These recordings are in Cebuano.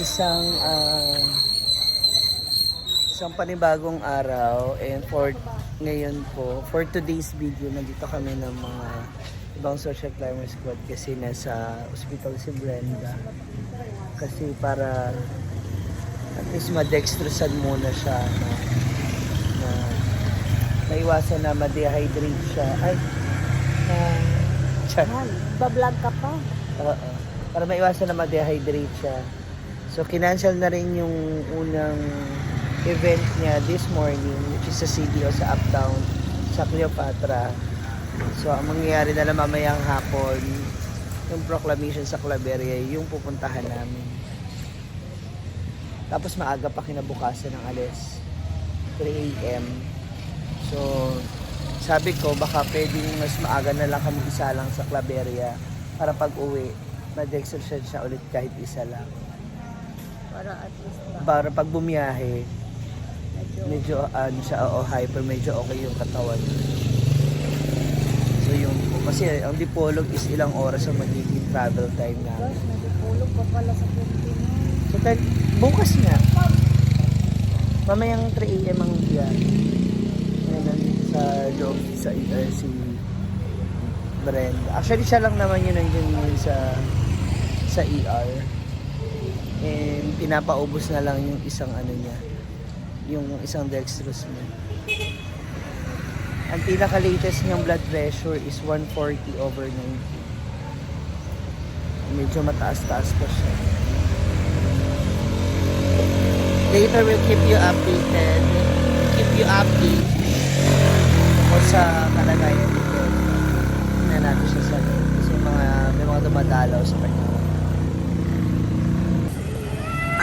Isang panibagong araw and for ngayon po, for today's video, nandito kami ng mga ibang social climber squad kasi nasa hospital si Brenda. Kasi para at least ma-dextrosan muna siya na maiwasan na ma-dehydrate siya. Ay, char. Bablog ka pa. Oo. Para maiwasan na ma-dehydrate siya. So, kinancel na rin yung unang event niya this morning, which is sa CDO sa Uptown, sa Cleopatra. So, ang mangyayari na lang mamayang hapon, yung proclamation sa Claveria, yung pupuntahan namin. Tapos maaga pa kinabukasan ng alis, 3 a.m. So, sabi ko, baka pwedeng mas maaga na lang kami isa lang sa Claveria para pag uwi, ma-exercise siya ulit kahit isa lang. Para at least ba, Para pag bumiyahe, medyo medyo ano siya, oo, hyper, medyo okay yung katawan niya. So yung, kasi ang Dipolog is ilang oras ang magiging travel time namin. Gosh, natutulog pa pala sa 29. So kahit bukas nga, mamayang 3 a.m. ang biyahe. Ngayon nandito sa loob sa ER si Brenda. Actually siya lang naman yun nandiyan ngayon sa ER. And pinapaubos na lang yung isang ano niya, yung isang dextrose niya. Ang pinaka-latest niyang blood pressure is 140 over 90. Medyo mataas-taas pa siya. Later, we'll keep you updated. Keep you updated tungkol sa kalagayan ni Brenda. Tingnan natin siya sa loob. Kasi may mga dumadalaw sa kanya.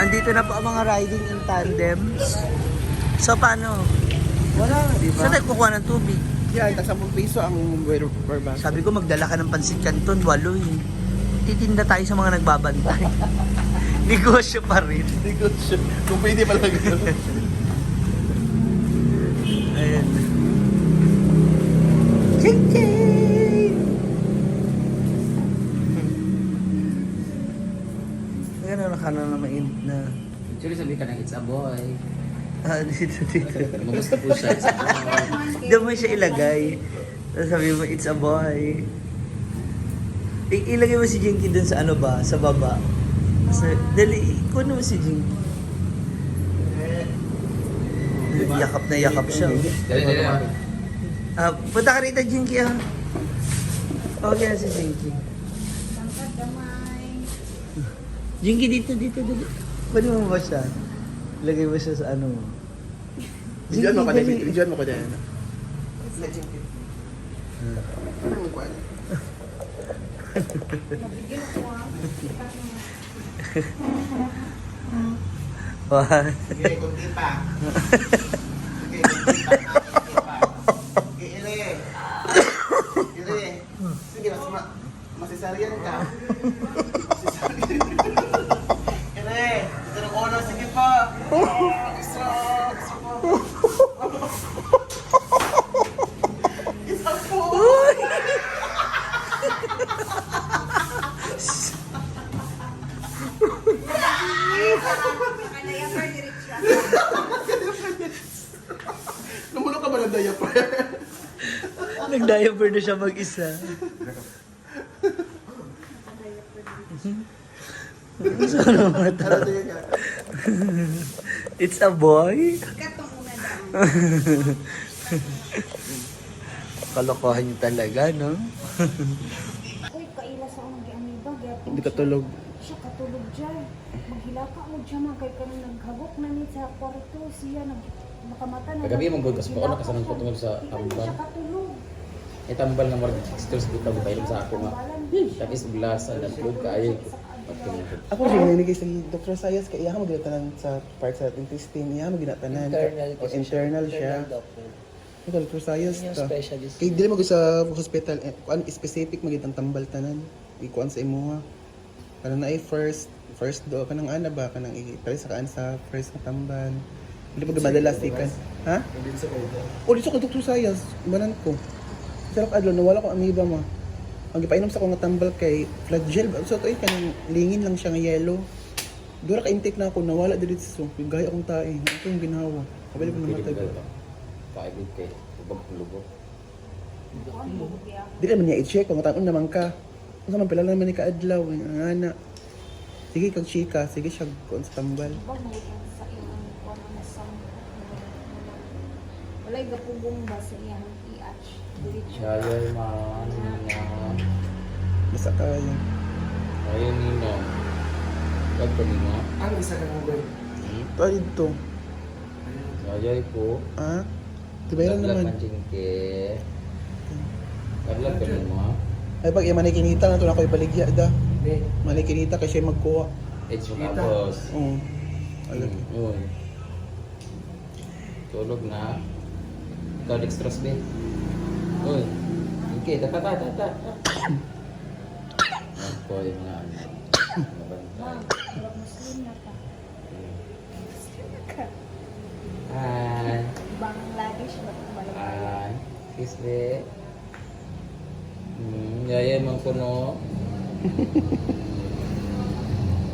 Andito na po ang mga riding in tandems. So, paano? Wala, di ba? Saan tayo kukuha ng tubig? Yeah, tag 10 piso ang per bus. Sabi ko, magdala ka ng pansit canton, walo eh. Titinda tayo sa mga nagbabantay. Negosyo pa rin. Negosyo. Kung pwede pala ganun. Ayan. Ching ching! Ayan na, nakala na mainit na. Actually, sabi ka na, it's a boy. Ah, dito, dito. Magusto po siya, it's a boy. Doon mo siya ilagay. Tapos sabi mo, it's a boy. Ilagay mo si Jinky dun sa ano ba? Sa baba. Sa, dali, kunin mo si Jinky. Yakap na yakap siya. Dali, dali, dali. Ah, punta ka rito, Jinky, ah. Okay na si Jinky. Tangkad gamay. Jinky, dito, dito, dito. Kunin mo ba siya? Ilagay mo siya sa ano mo. Videoan mo ko din. dali. Videoan mo ko din. Nabigil ko ah. One. Sige, kunti pa. Sige, kunti pa. Kunti pa. Sige, ire. Ire. Sige, mas masisarian ka. Masisarian. Ire. Ito ng ono, sige pa. Extra, extra po. Isa po. Nakalayaper diretso. Lumulok ka ba ng diaper? Nag-diaper na siya mag-isa. Sana mata. Ano tingin ka? It's a boy? Katong una daw. Kalokohan niyo talaga, no? Uy, kaila sa akong giamiba. Gyapon Hindi siya. ka tulog. Siya katulog dyan. Maghilaka mo dyan man kay kanang naghagok na ni sa kwarto siya nag nakamata na. Kagabi, mong good, kasi ako nakasanang Hilaka ko tungod sa siya. Di tambal. siya katulog. Eh, tambal na marag dextrose dito, gipainom sa ako nga. Tapos blasa, nagplug ka ay. Ako rin nanigay sa Dr. Sayas kay iya maginatanan sa part sa intestine, iya maginatanan. O, internal siya. Doctor. Ito Dr. Sayas Yung ta. specialist. Kay dili mo sa hospital eh, kuan specific magitang tambal tanan. Ikuan sa imuha. Kanang naay first first do kanang ana ba kanang i-try sa kaan sa first nga tambal. Hindi mo madalas ikan. Ha? O dito kay Dr. Sayas, manan ko. Sarap adlaw nawala ko amiba mo. Ang gipainom sa ko nga tambal kay Flagyl. So to kanang lingin lang siya nga yellow. Dura ka intake na ako, nawala diri sa gaya akong tae. Ito yung ginawa. Kabali ko namatay. Paibig kay ubag lubot. Di naman niya i-check, pangutaon naman ka. Unsa man pila naman ni kaadlaw, ang ana. Sige kag chika, sige siya kuan sa tambal. Wag mo sa iyang kuan na sa. Walay gapugong ba sa iyang EH. Diretso. Yayay man, Nina. Basta kaya. Ayun, Nino. Wag ka, Nino. Ang isa ka mong girl. Hmm? Ito dito. Yayay ko. Ah? Di ba Laglag naman? man, Jinke. Laglag ka, Nino. Ay pag iya manikinita na to na ako ibaligya da. Hindi. Manikinita kay siya magkuha. It's Kita. tapos. Oo. Alam. Yun. Tulog na. Ikaw, dextrose, be. Uy. Okay, tata, tata, tata. Ako yung mga ano. Ma, Mabantay. murag Muslim na ka. Muslim na ka. Hi. Bangladesh ba ito balay? Hi. Kiss, be. Yayay man ko, no?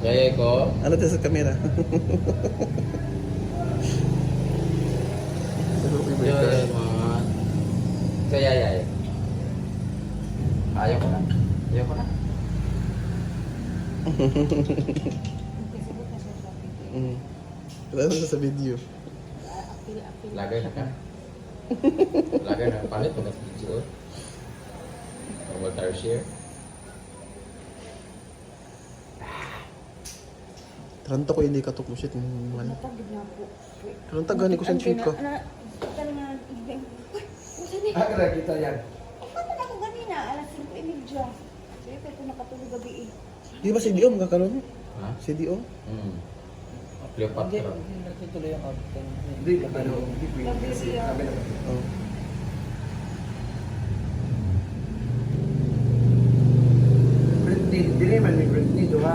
Yayay ko. Ano to sa camera? Yayay man. So, yayay. Ayaw ko na. Ayaw ko na. Kasabot na siya sa video. Ano sa video? Apil, apil. Lagay na ka. Lagay na. Palit mo kasi video. Normal tire share. Taranto ko hindi katok mo shit. Wala. Natagid na ako. Taranta gani ko sa chika. Kita nga, uy, usa ni. Ah, kaya kita yan. Upat na ako ganina, alas 5:30. Sige, kaya ko nakatulog gabi eh. Di ba si Dio magkakaroon? Ha? Si Dio? Hmm. Cleopatra. Hindi, hindi natutuloy ang outing. Hindi, pero hindi pwede kasi kami naman. Oo. Britney, hindi man may Britney, duha.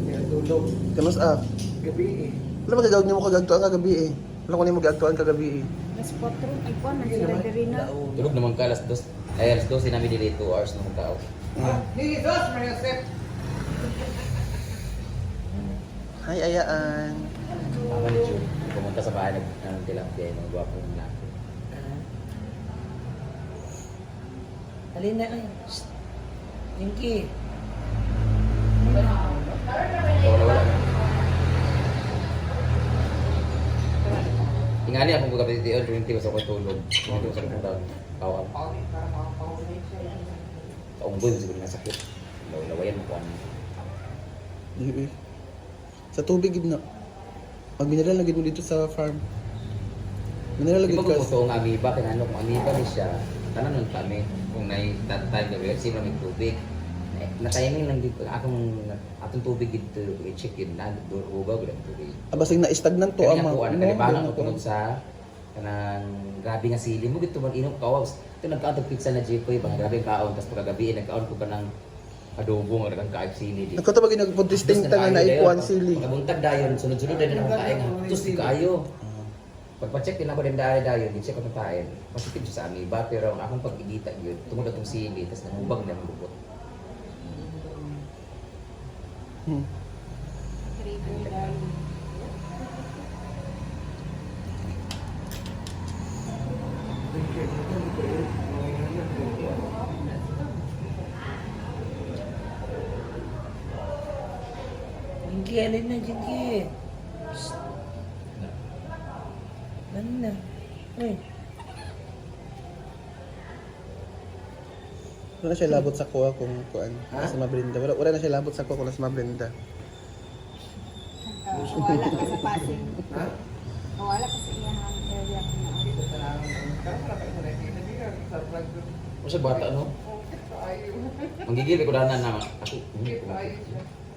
Kaya tulog. Kanos ah. Gabi eh. Wala ba kagawin mo kagagtuan kagabi eh. Wala ko nimo gagtuan kagabi eh. Alas 4, ay kuwan, man sila diri na. Tulog naman ka alas 2. Ay, alas 12 namin delay 2 hours naman ka. Mm. Jesus, Maria Josep! Hi Ayaan. Tama ni Jude. Pumunta sa bahay ng tilapia ng gwapong laki. Ah. Halina, ay. Shh. Jinky. Wala wala na. Ingani akong pagkapit tion during tiwas ako tulog. Hindi ko sa kong Kawa. Sa unggoy siguro na sakit. Lawlawayan mo ko ano. Di eh. Sa tubig gid na. Pag mineral na gid mo dito sa farm. Mineral Di gid ba ka. kung gusto ang amoeba, kinano kung amoeba ni siya, tanan nun kami, kung nay that time gabi, sino may tubig. Na timing lang dito, akong, atong tubig dito, i-check yun na, hugaw, gud ang tubig. Abasig na stagnant to Kani ama. ako, ano, No, kalibangan ko ganun tungod sa, kanang grabe nga sili mo, gito man inom kawaw. Ito nagkaon tag pizza na jepoy, bang grabe ang kaon, tapos pagkagabi, nagkaon ko kanang adobo nga daghang kaayog sili di. Nagkato ba ginag-testing ta nga na ikuan sili. Pagkabuntag dayon, sunod-sunod din akong kain nga. Tus kaayo. Pagpa-check din ako din dahil dayon, di check ko ng kain. Positive siya sa amoeba, pero ang akong pag-igita yun, tungod atong sili, tas namubag na ang lubot. Trigger dahil. Jinky, halina, Jinky. Shh. Ano na? Uy. Wala na siya labot sa kuha kung kuan. Nasa mabrinda. Wala wala na siya labot sa kuha kung nasa mabrinda. Wala ka sa passing. Ha? Wala ka sa iyang area kung na. O siya bata, no? Manggigil ko dana na ako. Hindi ko.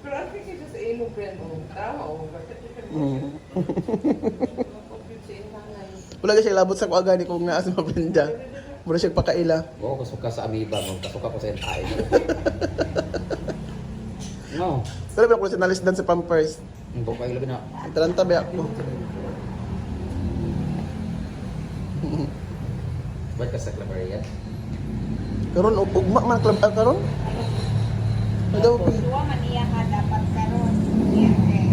Pero ang siya sa imo friend o tawa o bakit siya Wala na siya labot sa kuha gani kung naa sa mabrinda. Mura siya pakaila. Oo, kasuka sa amoeba mo, kasuka ko sa iyong tayo. No. Wala ba ako siya nalisdan sa Pampers? Ang kayo labi na. Taranta ba ako? Ba't ka sa Claveria? Karon ugma man club ah, karon. Ano daw Duwa man iya ka dapat karon. Biyernes.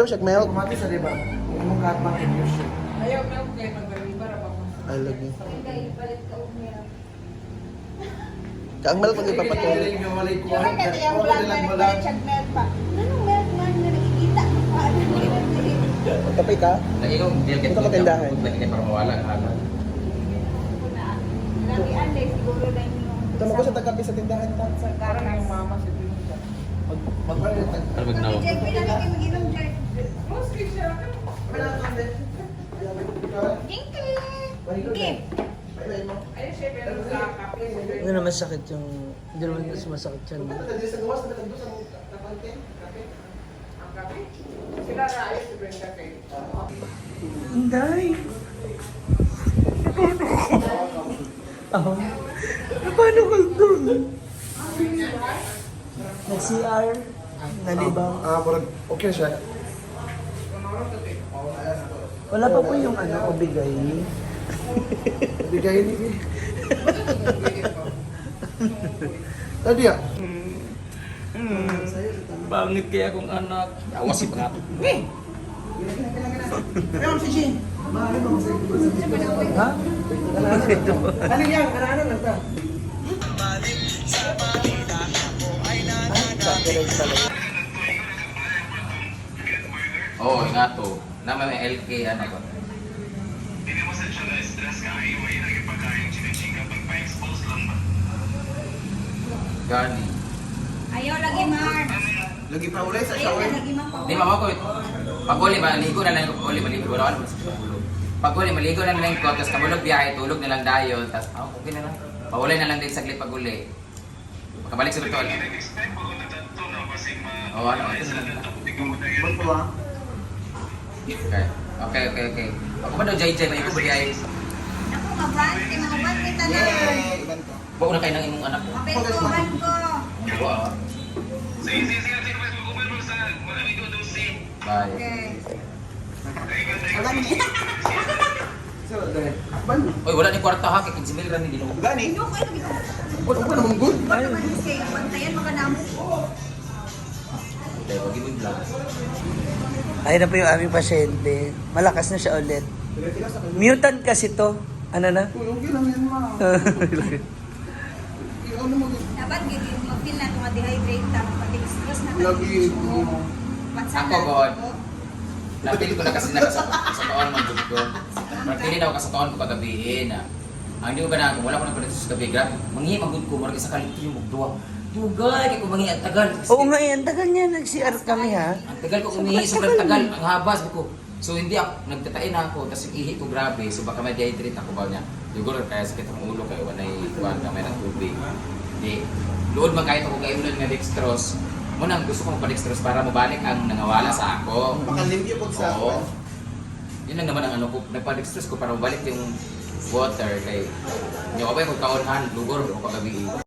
siya milk. Kumati sa diba? Kung imong kahatbang infusion. Ayaw milk kay magdaliba ra pa ko. Ay, lagi. Kay balik ka og milk. Ka ang milk pag ipapatulog. Johan na tayo vlog na nagpalit siya milk pa. Nanong milk man na nakikita ko pa. Magkapay ka? Nag-inom, milk Ito katindahan. Lagi na para mawala ang halat. Lagi anday siguro na yung Ito mo ko sa tagapi sa tindahan ta. Sa Parang gatas. yung mama si Brenda. Para magnaw. Jack, pinali kayo mag-inom, Jack. Close kay siya. Thank you. Okay. Ayaw siya pero sa kape. Hindi naman sakit yung... Hindi naman sumasakit yan. Ang kape. Sila ra ayaw si Brenda kay. Inday! Oh. Paano ko doon? Nag-CR, nalibang. Ah, parang okay siya. Wala pa po yung ano, obigay. Bigay ni. Tadi ya. Bangit kaya akong anak. Awas si pangato. Ha? Ano yan? Ano lang ta? Ay, copyright pala. Oo, oh, nga to. Nama may LK ano ko. Gani. Ayaw lagi, Mar. Lagi pa ulit sa Ayaw na lagi, Mar. Di mama ko. Pag uli, maligo na lang ko. Pag uli, maligo. Wala ko sa ulo. Pag uli, maligo na lang ko. Tapos kabulog biyahe, tulog na lang dayon. Tapos, ah, okay na lang. Paulay na lang din saglit pag uli. Makabalik sa doktor. Oo, ano, okay na lang. Okay. Okay. Ako ba daw, Jai Jai, may ikaw ba di ay? Ako, maban. Kay mga ban kita na. Yay! Iban ko. Bawa na kayo ng imong anak ko. Mapeltuhan ko. Wow. Bye. Okay. Ban. Oy, wala ni kwarta ha, kay 15 mil ra ni Ginoo. Gani. Ano ko lagi ko? Wala ko naman good. Wala man siya bantayan makanamo ko. Tayo wag mo vlog. Ayun na po yung aming pasyente. Malakas na siya ulit. Mutant kasi to. Ano na? Uy, okay lang yan, ma. Ano mo Dapat gid mag-feel na itong dehydrate ta pati stress na Lagi. Pansan Ako, God. Napili ko na kasi nakasatoon man gud ko. Napili na ako kasatoon ko kagabi na. Ang di ko ganahan kung wala ko nagpalit sa gabi, grabe. Mangi man gud ko, murag isa ka litro yung mugduwa. Dugay kay ko mangi ang tagal. Oo nga eh, ang tagal niya. Nag-CR kami ha. Ang tagal ko umihi, sobrang tagal. Ang haba, sabi ko. So hindi ako, nagtatain na ako, tapos yung ihi ko grabe. So baka may dehydrate ako ba niya. Siguro kaya sakit ang ulo kayo, walay kuwan kamay ng tubig. Di, luod man kahit ako kayo nga dextrose. Muna, gusto ko magpa-dextrose para mabalik ang nangawala sa ako. Baka limpyo po sa Oo. Yun lang naman ang ano ko, nagpa-dextrose ko para mabalik yung water kay hindi ko ba yung kaonhan, lugor ko kagabi.